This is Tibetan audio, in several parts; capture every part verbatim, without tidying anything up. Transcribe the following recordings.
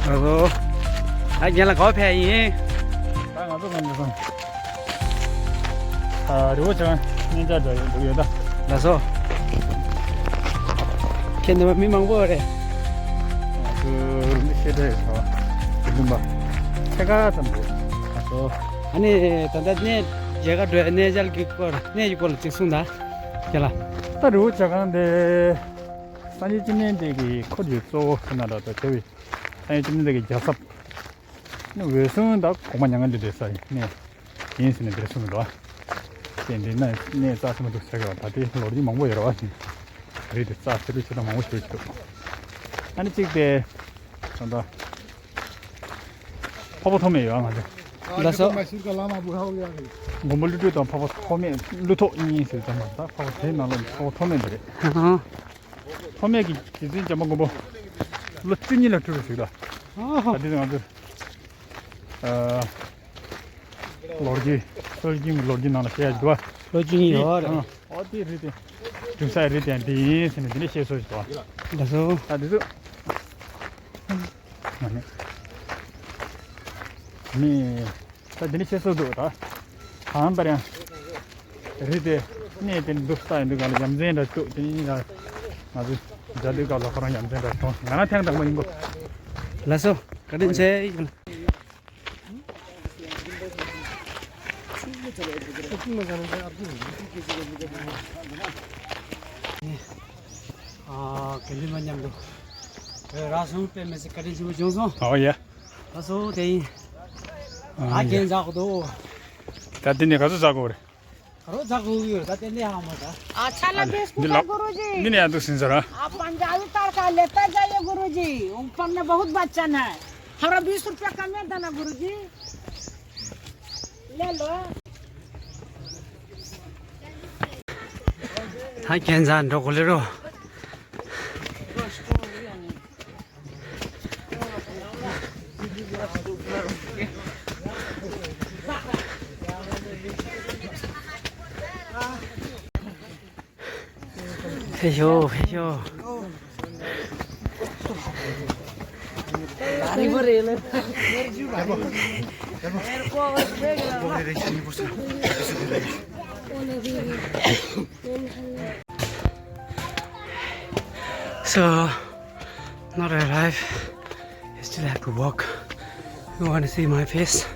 ཨ་ཟོ། ཨ་རྒན་ལགས་ག་པར་ཕེབས་ཡིན། ད་ང་ཚོ་གང་གི་སོང་། ཨ་རི་བོ་བྱང་གནས་མཇལ་འགྲོ་ཡོད་འདུག་ཡོད་ད། ལགས་སོ། ཁྱེད་འདི་མི་མང་པོ་རེད། ང་ཚོ་མི་ཤེས་འདྲ་ཡོད་ཚོ། དགེ་འདུན་པ་ཕྱེད་ཀ་ཙམ་རེད། ལགས་སོ། ཨ་ནི་ད་ལྟ་གནས་མཇལ་ཁ་འགྲོ་ཡ་གནས་མཇལ་གྱི་སྐོར་གནས་ཀྱི་སྐོར་ལ་ཅིག་གསུངས་དང་། རྒན་ལགས། ད་རི་བོ་བྱ་རྐང་དེ་སངས་རྒྱས་བཅོམ་ལྡན་འདས་ཀྱི་འཁོར་གྱི་གཙོ་བོ་ཁོ་ན་འདྲ་ད་དེ་བས་སངས་རྒྱས་བཅོམ་ལྡན་འདས་ཀྱི་རྒྱལ་ཚབ། ནི་འོད་སྲུང་དང་གོང་མ་མྱ་ངན་ལས་འདས་ས་ཡིན་ནས་ཡིན་ཟེར་ནས་འདིར་གསུངས་འདུག་དེ་འདི་ན་གནས་རྩ་ཆེན་པོ་འདུག་ཟེར་གི་བ། ད་དེ་ལོ་རྒྱུས་མང་པོ་ཡོད་རེད་བ། རེད་དེ་རྩ་ཆེ་རུ་ཆེ་དང་མང་པོ་ཞིག་འདུག་ཨ་ནི་གཅིག་དེ་ད་ལྟ་འཕགས་པ་ཐོགས་མེད་ཡོད་ང་ཚོ། ལགས་སོ། མགོན་པོ་ཀླུ་སྒྲུབ་དང་འཕགས་པ་ཐོགས་མེད་ཀླུ་ཐོགས་གཉིས་ཟེར་ཙམ་པ། ད་འཕགས་པ་དེའི་ནང་ལ་འཕགས་པ་ཐོགས་མེད་འདི་རེད། ཨ་ཧ། ཐོགས་མེད་ཀྱི་རྗེ་བཙུན་བྱམས་པ་མགོན་པོ་ལོ་བཅུ་གཉིས་ལ་སྤྲུལ་བ་ཞིག་ལ། ཨ་ཧ། ད་འདི་ང་ཚོ་ཨ་ལོ་རྒྱུས་སྲོལ་རྒྱུན་གྱི་ལོ་རྒྱུས་ནང་ལ་བཤད་ཡ་འདུག་བ། ལོ་བཅུ་གཉིས་ཡོད་རེད། ཨ་ཨོ་དེ་རེད་དེ། གྲུབ་ས་རེད་དེ་འདི་ཡིན་ཟེར་ནས་འདི་ནས་བཤད་སྲོལ་ཞིག་འདུག་བ། ལགས་སོ། ད་འདི་ཚོ་ང་ནི་མི། ད་འདི་ནི་ཤེས་སོ་འདུག་ད། གང་ལྟར་ཡང་། རི་དེ་གནས་དེ་འདུག་ས་ཡིན་འདུག་ག་ལ་ཡ་མཚན་འདྲ་འདུག་དེ་ཡིན་ལ། ང་ཚོ་མཇལ་དུས་སྐབས་ལ་ཁོ་རང་ཡ་མཚན་འདྲ་མཐོང་། ང་རང་ཐེངས་དང་པོ་ཡིན་གོ། ལགས་སོ། བཀའ་དྲིན་ཆེ། ཨ་དགེ་འདུན་པ་མཉམ་དུ་ར་སུ་དཔེ་མི་སྲིད་བཀའ་དྲིན་ཆེན་པོ་བྱུང་སོང་། ཨོ་ཡ། ལགས་སོ་དེ་ཡིན། ཨ་ཨ་ཡ། རྒན་ཟ་གོ་དོ། ད་འདི་ནས་ག་ཚོད་ཟ་དགོས་རེད། ག་རོ་ཟ་གོ་གི་ཡོད་ད་དེ་ནས་ཧ་མ་ད། अच्छा लगा बिस्कुट गुरुजी। འདི་ལ་འདི་ནས་ཡང་འདུག་ཟིན་ཟ་ར། आप पंजाबी तड़का लेता जाइए गुरुजी, ऊपर में बहुत बचन है। हमारा बीस रुपया कम है देना गुरुजी। ले लो। ད་རྒན་ཟ་འགྲོ་གོ་ལེ་རོ། ཕེབས་ཤོག་ཕེབས་ཤོག So, not arrive. You still have to walk. You want to see my face?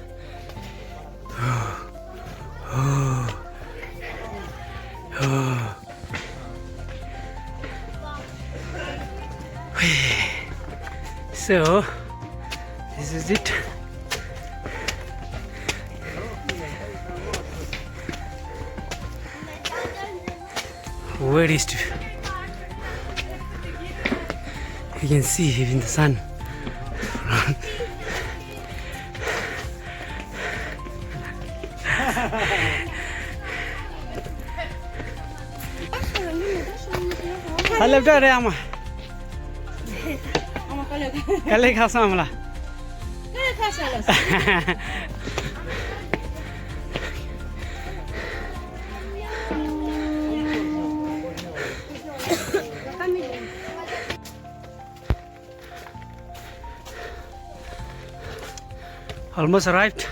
So, this is it. Where is it? You can see even the sun. ཧ་ལབ་དྲ་རེད་ཨ་མ། དཀའ་ལས་ཁག་སོང་ཨ་མ་ལ། དཀའ་ལས་ཁག་ས་ལ། Almost arrived.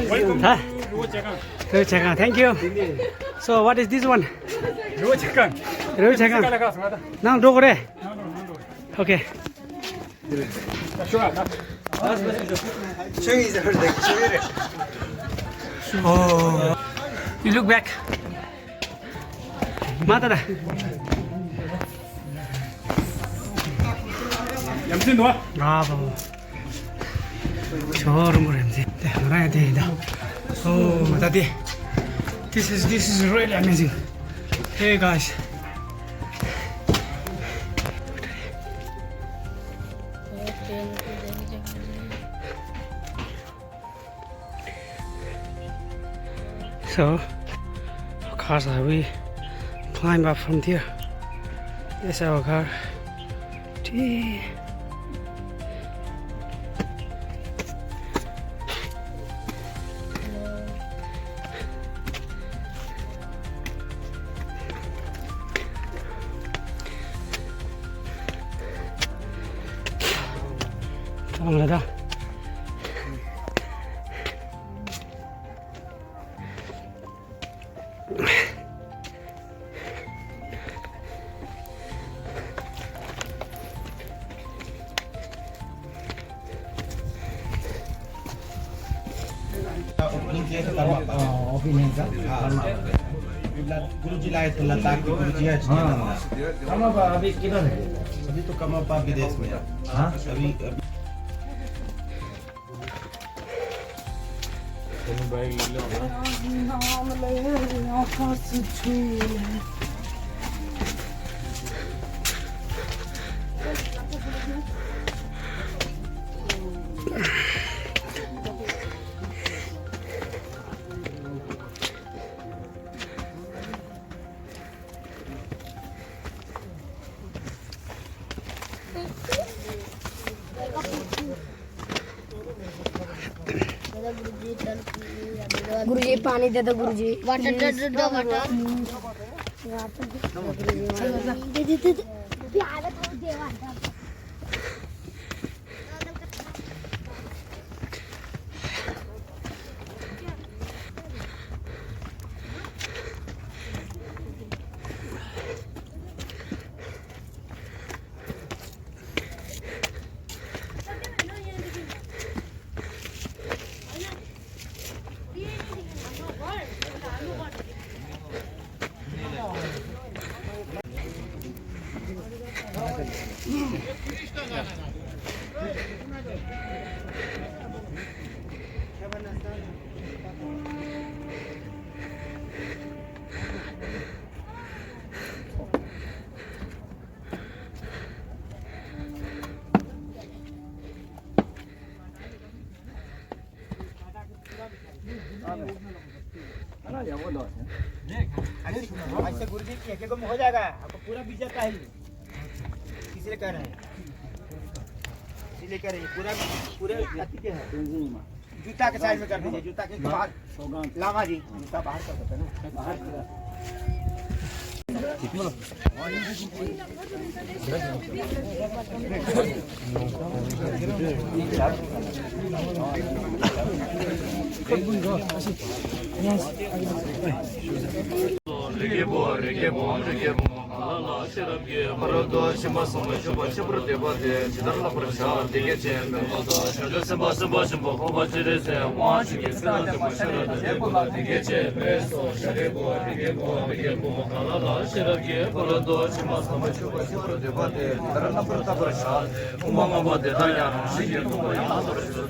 Welcome to Ruo Chakang. Ruo Chakang, thank you. So, what is this one? Ruo Chakang. Ruo Chakang. ནང་འགྲོ་དགོས་རེད། Okay. Oh. You look back. མ་ད་ད། ཡམ་སྲིན་འདུག་ཨ། ཨ་བ་བ། ཞོ་རུང་རེམ་སྲིན། དེ་ང་རང་ཡང་དེ་ཡིན་ད། Oh, ད་དེ། This is, this is really amazing. Hey guys. So, of course, uh, we climb up from there. This is our car. Gee. Opening किया था कर्मा, अ, ओपनिंग का कर्मा। गुरु जी लाए थे, लद्दाख के गुरु जी हैं। हाँ। कर्मा बा अभी किधर है? अभी तो कर्मा बा विदेश में है। हाँ? अभी, अभी। गुरुजी, पानी दे दो गुरुजी। वाटर दे दो, वाटर। वाटर दे दो, गुरुजी, वाटर। दे दे, दे दे। प्याला तो दे वाटर। अच्छा गुरु जी, एक एक में हो जाएगा, आपको पूरा बीस हजार का है। इसलिए कह रहे हैं, इसलिए कह रहे हैं, पूरा, पूरे अति के है। जूता के साइज में कर दीजिए, जूता के बाहर। लामा जी, जूता बाहर कर देते हैं ना, बाहर। རིགས་ཀྱི་བུ། རིགས་ཀྱི་བུ། རིགས་ཀྱི་བུ། ལ་ལ་ཤེས་རབ་ཀྱི་ཕ་རོལ་ཏུ་ཕྱིན་པ་གསུམ་ལ་ཞུགས་པ་ཆེན་པོར་གྱུར་པ་དེ་ཇི་ལྟར་བསླབ་པར་བྱ། དེ་སྐད་ཅེས་སྨྲས་པ་དང་། བྱང་ཆུབ་སེམས་དཔའ་སེམས་དཔའ་ཆེན་པོ་འཕགས་པ་སྤྱན་རས་གཟིགས་དབང་ཕྱུག་གིས་ཚེ་དང་ལྡན་པ་ཤ་ར་དྭ་ཏིའི་བུ་ལ་དེ་སྐད་ཅེས་སྨྲས་སོ། ཤཱ་རིའི་བུ། རིགས་ཀྱི་བུ། རིགས་ཀྱི་བུ། ལ་ལ་ཤེས་རབ་ཀྱི་ཕ་རོལ་ཏུ་ཕྱིན་པ་གསུམ་ལ་ཞུགས་པ་ཆེན་པོར་གྱུར་པ་དེ་ཇི་ལྟར་བསླབ་པར་བྱ། དེ་ལྟར་བསླབ་པར་བྱ་སྟེ། ཕུང་པོ་ལྔ་པོ་དེ་དག་ཀྱང་རང་བཞིན་གྱིས་སྟོང་པར་ཡང་དག་པར་གཟུགས་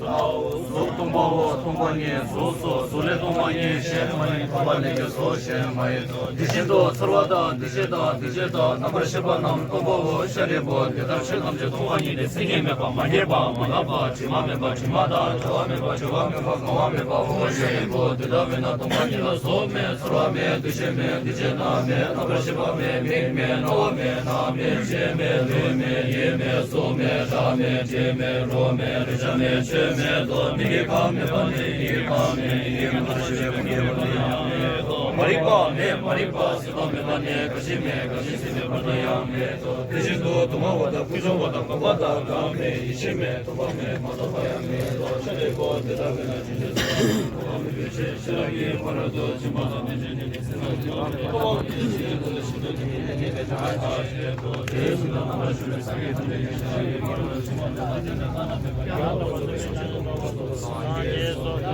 སྟོང་པའོ། གཟུགས་སྟོང་པའོ། སྟོང་པ་ཉིད་གཟུགས་སོ། གཟུགས་ལས་སྟོང་པ་ཉིད་གཞན་མ་ཡིན། སྟོང་པ་ལས་ཀྱང་གཟུགས་གཞན་མ་ཡིན་ཏོ། དེ་བཞིན་དུ་ཚོར་བ་དང་འདུ་ཤེས་དང་འདུ་བྱེད་ རྣམ་པར་ཤེས་པ་རྣམས་སྟོང་པའོ། ཤཱ་རིའི་བུ། དེ་ལྟར་ཆོས་ཐམས་ཅད་སྟོང་པ་ཉིད་དེ། མཚན་ཉིད་མེད་པ། མ་སྐྱེས་པ། མ་འགགས་པ། དྲི་མ་མེད་པ། དྲི་མ་དང་བྲལ་བ་མེད་པ། བྲི་བ་མེད་པ། གང་བ་མེད་པའོ། ཤཱ་རིའི་བུ། དེ་ལྟ་བས་ན་སྟོང་པ་ཉིད་ལ་གཟུགས་མེད། ཚོར་བ་མེད། འདུ་ཤེས་མེད། འདུ་བྱེད་རྣམས་མེད། རྣམ་པར་ཤེས་པ་མེད། མིག་མེད། རྣ་བ་མེད། སྣ་མེད། ལྕེ་མེད། ལུས་མེད། ཡིད་མེད། གཟུགས་མེད། སྒྲ་མེད། དྲི་མེད། རོ་མེད། རེག་བྱ་མེད། ཆོས་མེད་དོ། མིག་གི་ཁམས་མེད་པ་ནས་ཡིད་ཀྱི་ཁམས་མེད། ཡིད་ཀྱི་ཁམས་མེད་པ་ནས་ཡིད་ཀྱི་ཁམས་མེད། མ་རིག་པ་མེད། མ་རིག་པ་ཟད་པ་མེད་པ་ནས་རྒ་ཤི་མེད། རྒ་ཤི་ཟད་པའི་བར་དུ་ཡང་མེད་དོ། དེ་བཞིན་དུ་དུ་མ་བ་དང་ཀུན་འབྱུང་བ་དང་འགག་པ་དང་འགག་མེད། ཡེ་ཤེས་མེད། ཐོབ་པ་མེད། མ་ཐོབ་པ་ཡང་མེད་དོ། ཤཱ་རིའི་བུ། དེ་ལྟ་བས་ན་ཆོས་ཅན་སུ་ཡང་ཐོབ་པ་མེད་པའི་ཕྱིར། ཤེས་རབ་ཀྱི་ཕ་རོལ་ཏུ་ཕྱིན་པ་དང་ནི་ཆོས་ཉིད་ཀྱི་སེམས་ལ་སྐྱེ་བ་མེད་པ་དེ་ཤེས་བཞིན་དུ་ཤིན་ཏུ་ནི་གནས་པའི་བྱ་བ་ཞེས་སོ། དེའི་ཚུལ་དུ་རྣམ་པར་ཤེས་པའི་སངས་རྒྱས་ཐམས་ཅད་ཀྱིས་ཤེས་རབ་ཀྱི་ཕ་རོལ་ཏུ་ཕྱིན་པ་དང་ཐ་མལ་པའི་ཡང་དག་པར་རྫོགས་པའི་ཕྱིར་ཐོབ་པ་པོ་ཏོ། སངས་རྒྱས་སོ། ཤེས་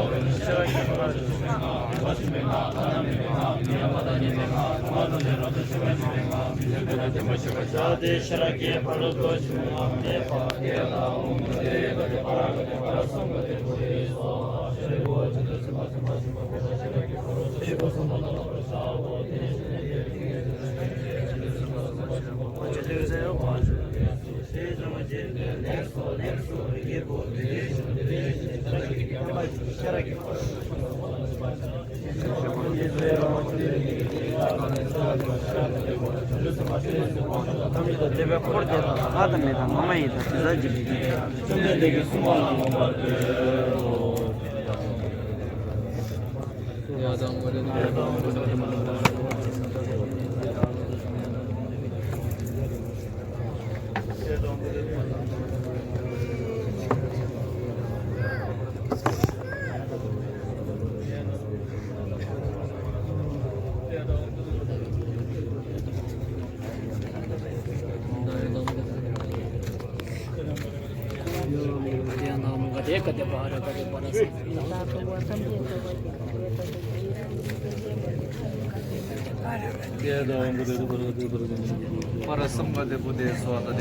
རབ་ཀྱི་ཕ་རོལ་ཏུ་ཕྱིན་པའི་སྔགས་མེད་པ་ཞིག་མེད་ན། ཐ་མལ་མེད་པའི་སྔགས་མི་མཉམ་པ་དང་ཉེ་བའི་སྔགས། ཐ་མལ་དང་བྲལ་བ་དང་ཆོས་མ་ཡིན་པའི་སྔགས། མི་འབྱེད་པས་ན་བདེན་པར་ཞེན་པར་བྱ་སྟེ། ཤེས་རབ་ཀྱི་ཕ་རོལ་ཏུ་ཕྱིན་པའི་སྔགས་མེད་པ། ཏདྱ་ཐཱ། ཨོཾ་ག་ཏེ་ག་ཏེ་པཱ་ར་ག་ཏེ་པཱ་ར་སཾ་ག་ཏེ་བོ་དྷི་སྭཱ་ཧཱ། ཤཱ་རིའི་བུ། ཇི་ལྟར་སེམས་པ་སེམས་པ་ཤིན་པ་ཤེས་རབ་ཀྱི་ཕ་རོལ་ཏུ་ཕྱིན་པ་སེམས་པ་རྣམ་པར་བྱའོ། དེ་ནས་ཤེས་ནས་དེ་ལ་ཐིམ་པས་ཐིམ་པས་ཐིམ་པས་ཐིམ་པས་ཐིམ་པས་ཐིམ་པས། དེ་བས་འཁོར་དེ་དག་ལྷ་དང་མི་དང་མ་མ་ཡིན་དང་དྲི་ཟར་གྱི་རིགས་ཀྱི། བཅོམ་ལྡན་འདས་ཀྱིས་གསུངས་པ་ལ་མངོན་པར་བསྟོད་དོ། པཱ་ར་སཾ་ག་ཏེ་བོ་དྷི་སྭཱ་ཧཱ།